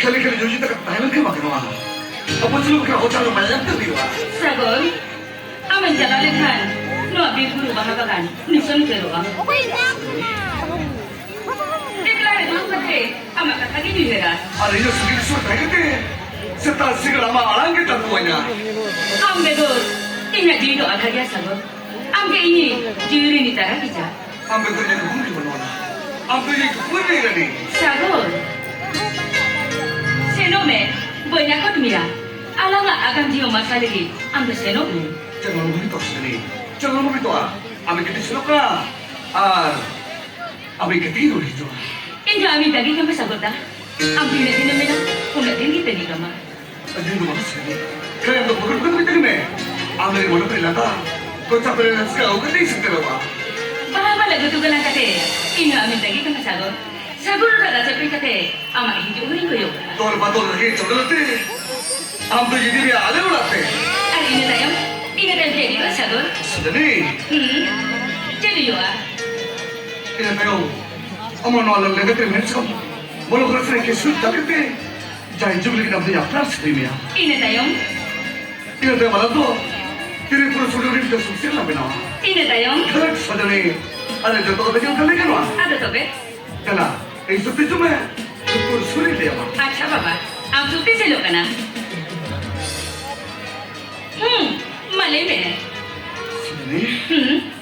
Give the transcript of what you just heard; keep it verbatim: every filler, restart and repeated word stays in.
ᱠᱷᱟᱹᱞᱤ ᱠᱷᱟᱹᱞᱤ ᱡᱩᱡᱩ ᱛᱟᱠᱟ ᱛᱟᱦᱮᱸ ᱞᱮᱱᱠᱷᱟᱱ ᱵᱟᱝ ᱜᱟᱱᱚᱜᱼᱟ᱾ ᱟᱵᱚ ᱪᱮᱫ ᱞᱮᱠᱟ ᱦᱚᱲ ᱪᱟᱸᱫᱚ ᱢᱟᱭᱟ ᱧᱟᱢ ᱛᱮ ᱦᱩᱭᱩᱜᱼᱟ? ᱥᱟᱜᱚᱨ, ᱟᱢᱮᱢ ᱪᱟᱞᱟᱣ ᱞᱮᱱᱠᱷᱟᱱ ᱱᱚᱣᱟ ᱵᱤᱨ ᱵᱩᱨᱩ ᱵᱟᱦᱟ ᱵᱟᱜᱟᱱ ᱱᱤᱥᱟᱹᱱ ᱩᱛᱟᱹᱨᱚᱜᱼᱟ᱾ ᱮᱠᱞᱟ ᱨᱮ ᱫᱩᱲᱩᱵ ᱠᱟᱛᱮ ᱟᱢᱟᱜ ᱠᱟᱛᱷᱟ ᱜᱤᱧ ᱩᱭᱦᱟᱹᱨᱟ᱾ ᱟᱨ ᱤᱧ ᱫᱚ ᱥᱩᱠᱷᱤ ᱫᱤᱥᱚᱢ ᱛᱟᱦᱮᱸ ᱠᱟᱛᱮ ᱥᱮᱛᱟᱜ ᱥᱤᱸᱜᱟᱹᱲ ᱟᱢᱟᱜ ᱟᱲᱟᱝ ᱜᱮ ᱛᱟᱹᱨᱠᱩ ᱟᱹᱧᱟ᱾ ᱟᱢ ᱵᱮᱜᱚᱨ ᱤᱧᱟᱹᱜ ᱡᱤᱣᱤ ᱫᱚ ᱟᱫᱷᱟ ᱜᱮᱭᱟ ᱥᱟᱜᱚᱨ᱾ ᱟᱢ ᱜᱮ ᱤᱧᱤᱡ ᱡᱤᱣᱤ ᱨᱤᱱᱤᱡ ᱛᱟᱨᱟ ᱠᱮᱪᱟ᱾ ᱟᱢ ᱵᱮᱜᱚᱨ ᱤᱧᱟᱹᱜ ᱩᱯᱨᱩᱢ ᱜᱮ ᱵᱟᱹᱱᱩᱜ ᱟᱱᱟ᱾ ᱟᱢ ᱫᱚ ᱤᱧᱟᱹᱜ ᱩᱯᱨᱩᱢ ᱜᱮ ᱨᱟᱹᱱᱤ᱾ ᱥᱟᱜᱚᱨ, ᱥᱮᱱᱚᱜ ᱢᱮ, ᱵᱟᱹᱧ ᱟᱠᱚᱴ ᱢᱮᱭᱟ᱾ ᱟᱞᱟᱝᱟᱜ ᱟᱜᱟᱢ ᱡᱤᱭᱚᱱ ᱢᱟᱨᱥᱟᱞ ᱞᱟᱹᱜᱤᱫ ᱟᱢ ᱫᱚ ᱥᱮᱱᱚᱜ ᱢᱮ᱾ ᱪᱮᱫ ᱦᱚᱸ ᱵᱟᱹᱧ ᱛᱚᱥ ᱨᱟᱹᱱᱤ, ᱪᱮᱫ ᱦᱚᱸ ᱵᱟᱹᱧ ᱛᱚᱜᱼᱟ᱾ ᱟᱢ ᱜᱮ ᱠᱟᱹᱴᱤᱡ ᱥᱮᱱᱚᱜ ᱠᱟᱱᱟ ᱟᱨ ᱟᱢ ᱜᱮ ᱠᱟᱹᱴᱤᱡ ᱨᱩᱣᱟᱹᱲ ᱦᱤᱡᱩᱜᱼᱟ᱾ ᱤᱧ ᱫᱚ ᱟᱢᱤᱧ ᱛᱟᱺᱜᱤ ᱠᱟᱢᱟ ᱥᱟᱜᱚᱨ ᱫᱟ᱾ ᱟᱢ ᱛᱤᱱᱟᱹᱜ ᱫᱤᱱᱮᱢ ᱢᱮᱱᱟ, ᱩᱱᱟᱹᱜ ᱫᱤᱱ ᱜᱮ ᱛᱟᱺᱜᱤ ᱠᱟᱢᱟ᱾ ᱟᱹᱰᱤ ᱫᱚ ᱵᱟᱹᱱᱩᱜ ᱥᱮ᱾ ᱠᱷᱟᱹᱞᱤ ᱟᱢ ᱫᱚ ᱵᱚᱦᱩᱛ ᱠᱚ ᱢᱮᱛᱟᱜ ᱢᱮ᱾ ᱟᱢ ᱞᱟᱹᱜᱤᱫ ᱢᱚᱱᱮ ᱠᱚ ᱞᱟᱸᱫᱟ᱾ ᱠᱚᱪᱟ ᱯᱮᱨᱮ ᱨᱟᱹᱥᱠᱟᱹ ᱟᱹᱜᱩ ᱠᱟᱛᱮ ᱤᱧ ᱥᱮᱴᱮᱨᱚᱜᱼᱟ᱾ ᱵᱟᱦᱟ ᱢᱟᱞᱟ ᱜᱩᱛᱩ ᱜᱟᱞᱟᱝ ᱠᱟᱛᱮ ᱤᱧ ᱦᱚᱸ ᱟᱢᱤᱧ ᱛᱟᱺᱜᱤ ᱠᱟᱢᱟ ᱥᱟᱜᱚᱨ᱾ ᱥᱟᱹᱜᱩᱱ ᱨᱟᱪᱟ ᱯᱮ ᱠᱟᱛᱮ ᱟᱢᱟᱜ ᱦᱤᱡᱩᱜ ᱦᱚᱸᱧ ᱠᱚᱭᱚᱜ᱾ ᱛᱚᱨ ᱵᱟᱫᱚᱞ ᱨᱮᱜᱮ ᱪᱚᱞᱚᱛᱮ ᱟᱢ ᱫᱚ ᱤᱫᱤ ᱢᱮᱭᱟ ᱟᱞᱮ ᱚᱲᱟᱜ ᱛᱮ᱾ ᱟᱨ ᱤᱱᱟᱹ ᱛᱟᱭᱚᱢ, ᱤᱱᱟᱹ ᱛᱟᱭᱚᱢ ᱪᱮᱫ ᱦᱩᱭᱩᱜᱼᱟ ᱥᱟᱜᱚᱨ? ᱥᱩᱫᱷᱟᱹᱱᱤ᱾ ᱦᱩᱸ, ᱪᱮᱫ ᱦᱩᱭᱩᱜᱼᱟ? ᱤᱱᱟᱹ ᱛᱟᱭᱚᱢ ᱟᱢᱟᱜ ᱱᱚᱣᱟ ᱞᱮᱸᱜᱟ ᱛᱤ ᱢᱮᱫ ᱥᱟᱢ ᱵᱚᱞᱚ ᱠᱚᱨᱮ ᱥᱮ ᱠᱤᱥᱩ ᱛᱟᱠᱮᱛᱮ ᱡᱟᱭ ᱡᱩᱜᱽ ᱞᱟᱹᱜᱤᱫ ᱟᱢ ᱫᱚᱧ ᱟᱯᱱᱟᱨ ᱥᱟᱹᱫᱟᱹᱭ ᱢᱮᱭᱟ᱾ ᱤᱱᱟᱹ ᱛᱟᱭᱚᱢ? ᱤᱱᱟᱹ ᱛᱟᱭᱚᱢ ᱟᱞᱟᱝ ᱫᱚ ᱛᱤᱨᱤ ᱯᱩᱨᱩᱥ ᱥᱩᱰᱩᱨᱤ ᱢᱤᱫᱴᱟᱝ ᱥᱩᱠᱥᱤ ᱞᱟᱝ ᱵᱮᱱᱟᱣᱟ᱾ ᱤᱱᱟᱹ ᱛᱟᱭᱚᱢ? ᱜᱷᱟᱹᱴ ᱥᱟᱡᱟᱱᱤ, ᱟᱞᱮ ᱡᱚᱛᱚ ᱠᱟᱛᱮ ᱜᱮ ᱠᱟᱹᱢᱤ ᱜᱟᱱᱚᱜᱼᱟ᱾ ᱟᱫᱚ ᱛᱚᱵᱮ? ᱫᱮᱞᱟ, ᱤᱧ ᱥᱚᱛᱮ ᱦᱤᱡᱩᱜ ᱢᱮ᱾ ᱛᱤᱨᱤ ᱯᱩᱨᱩᱥ ᱥᱩᱨᱤ ᱞᱟᱹᱭ ᱟᱢᱟ᱾ ᱟᱪᱪᱷᱟ ᱵᱟᱵᱟ, ᱟᱢ ᱥᱚᱛᱮ ᱪᱮᱫᱚᱜ ᱠᱟᱱᱟ? ᱦᱩᱸ, ᱢᱟ ᱞᱟᱹᱭ ᱢᱮ᱾ ᱥᱩᱱᱤ? ᱦᱩᱸ᱾